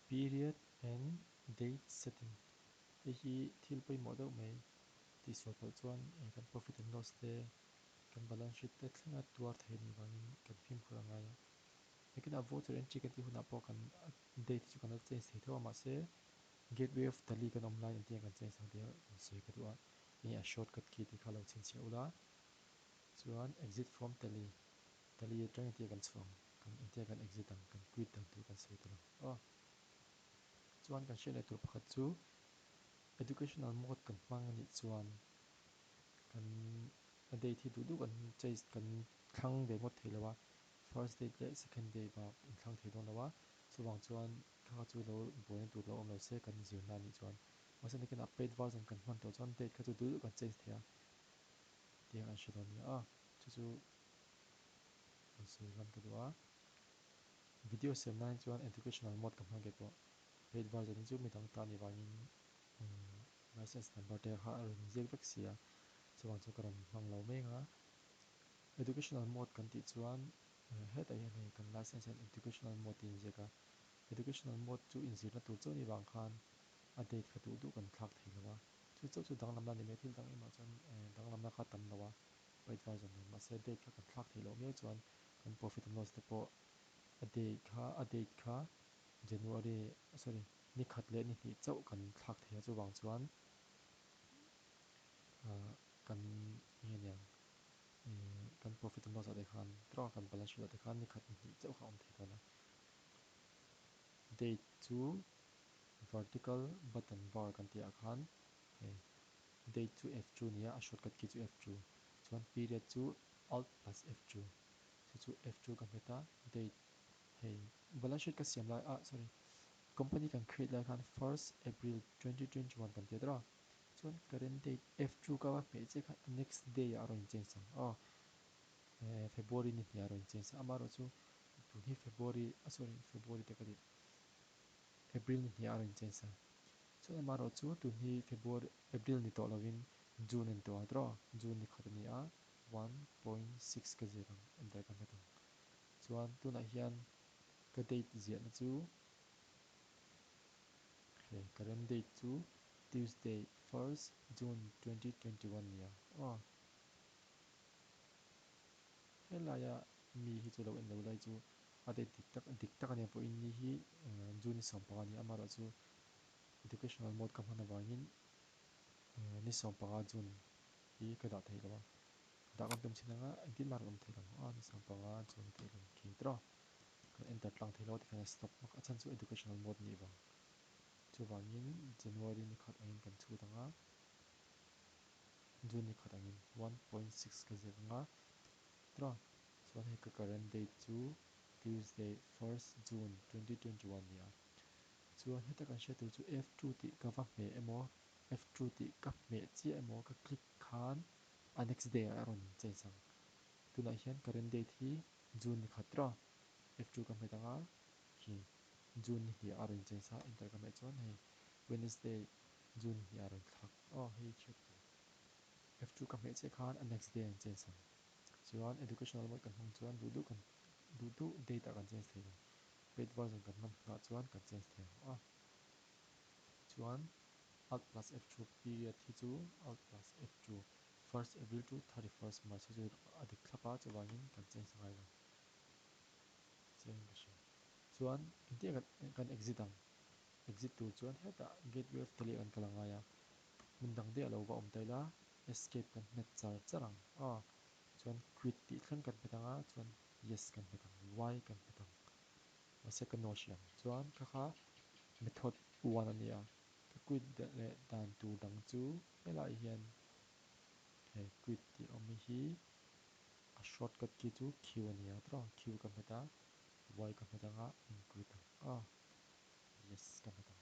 Period and date setting hei hi thil pawimawh deuh mai tihsual palh chuan kan profit and loss te kan balance sheet te thlenga tuar thei anih vangin kan fimkhur a ngai a. Nakinah voucher entry kan tih hunah pawh kan date hi chu kan la change thei tho a mahse gateway of tally kan awm laiin engtin nge kan change ang tih a rawn sawi ka duh a enge a shortcut key tih kha lo chhinchhiah ula chuan exit from tally tally atang engtin nge kan chhuah ang kan engtin nge kan exit ang kan quit dan tur kan sawi tel ang aw. Chuan kan hriat leh tur pakhat chu educational mode kan hmang anih chuan kan a date hi duh duh kan change kan thlang ve ngawt thei lo a, first date leh second day bak in thlang thei dawn lo a, chuvang chuan kha kha chu lo buaina tur lo awm lo se kan zirna anih chuan mahse nakinah paid version kan hman tawh chuan date kha chu duh duh kan change thei a tih an hre dawn nia a, chu chu an sawi lam ka duh a. Video siam nan hi chuan educational mode ka hmang kei pawh paid version hi chu midang ta anih vangin license number te kha a rawn inziak vek si a, chuvang chu ka rawn hmang lo mek a. Educational mode kan tih chuan hetah hian hei kan license hian educational mode tih a inziak a, educational mode chu inzirna tur chauh anih vang khan a date kha duh duh kan thlak thei lo a, chu chauh chu danglamna a ni mai, thil dang engmah chuan danglamna kha a tam lo a, paid version nen mahse date kha kan thlak thei loh miau chuan kan profit and loss te pawh a date kha a date kha January sorry ni khat leh ni hnih chauh kan thlak thei a chuvang chuan ah kan eng nge niang ih kan profit and loss ah te khan tawng kan balance sheet ah te khan ni khat ni hnih chauh kha a awm thei dawn a date chu vertical button bar kan tih ah khan hei date chu F two a ni a a shortcut key chu F two chuan period chu alt plus F two chu chu F two ka hmet a date hei balance sheet ka siam lai ah sorry company kan create lai khan first April 2021 kan ti a tawh a chuan current date F two ka va hmeh chiah khan a next day ah a rawn in change ang aw eh February ni hnih ah a rawn in change ang amaherawhchu tun hi February ah sorry February te ka ti April ni hnih ah a rawn in change ang chuan amaherawhchu tun hi February April ni tawh lovin June a ni tawh ang tawh June ni khat a ni a 1.6 ka ziak ang enter ka hmet ang. Chuan tunah hian ka date ziahna chu hei current date chu Tuesday 1st June 2021 nia aw. Helaia mi hi chu lo en lo lai chu a date dik tak dik tak ania pawhin ni hi June ni 15 ania amaherawhchu educational mode ka hman avangin ni 15 June hi ka dah thei lo a. Dah kan tum chin anga engtin mah rawn awm thei lo a ni 15 chu ni thei lo khi tawh kan enter tlang thei lo tikhian a stop hmak a chhan chu educational mode anih vang chuvangin January ni khat angin kan chhut anga June ni khat angin 1.6 ka ziak anga tawh chuan hei ka current date chu Tuesday 1st June 2021 a ni a chuan heta kan hriat tur chu F2 tih ka va hmeh emaw F2 tih ka hmeh chiah emaw ka click khan a next day ah a rawn change ang. Tunah hian current date hi June ni khat tawh a, F2 ka hmet anga khi June ni hnih ah a rawn change a, enter ka hmeh chuan hei Wednesday June ni hnih ah a rawn thlak aw hei chhiat tur. F2 ka hmeh chiah khan a next day a in change ang. Chuan educational mode kan hmang chuan duh duh kan duh duh date ah kan change thei lo. Paid version kan hman hunah chuan kan change thei ang aw. Chuan Alt plus F2 period hi chu Alt plus F2 first April to 31st March hi chu a dik thlap a chuvangin kan change ngai lo chiangin ka hria. Chuan engtin nge kan exit ang? Exit tur chuan hetah gateway of tally kan kal a ngai a, hmun dang daih a lo va awm ta ila escape kan hmet char char ang aw chuan quit tih thleng kan hmet ang a chuan yes kan hmet ang y kan hmet ang mahse ka no hriam chuan kha kha method one a ni a. Ka quit leh dan tur dang chu helai hian hei quit tih awm hi a shortcut key chu Q a ni a tawh Q ka hmet a Y ka hmet anga in quit ang a yes ka hmet ang.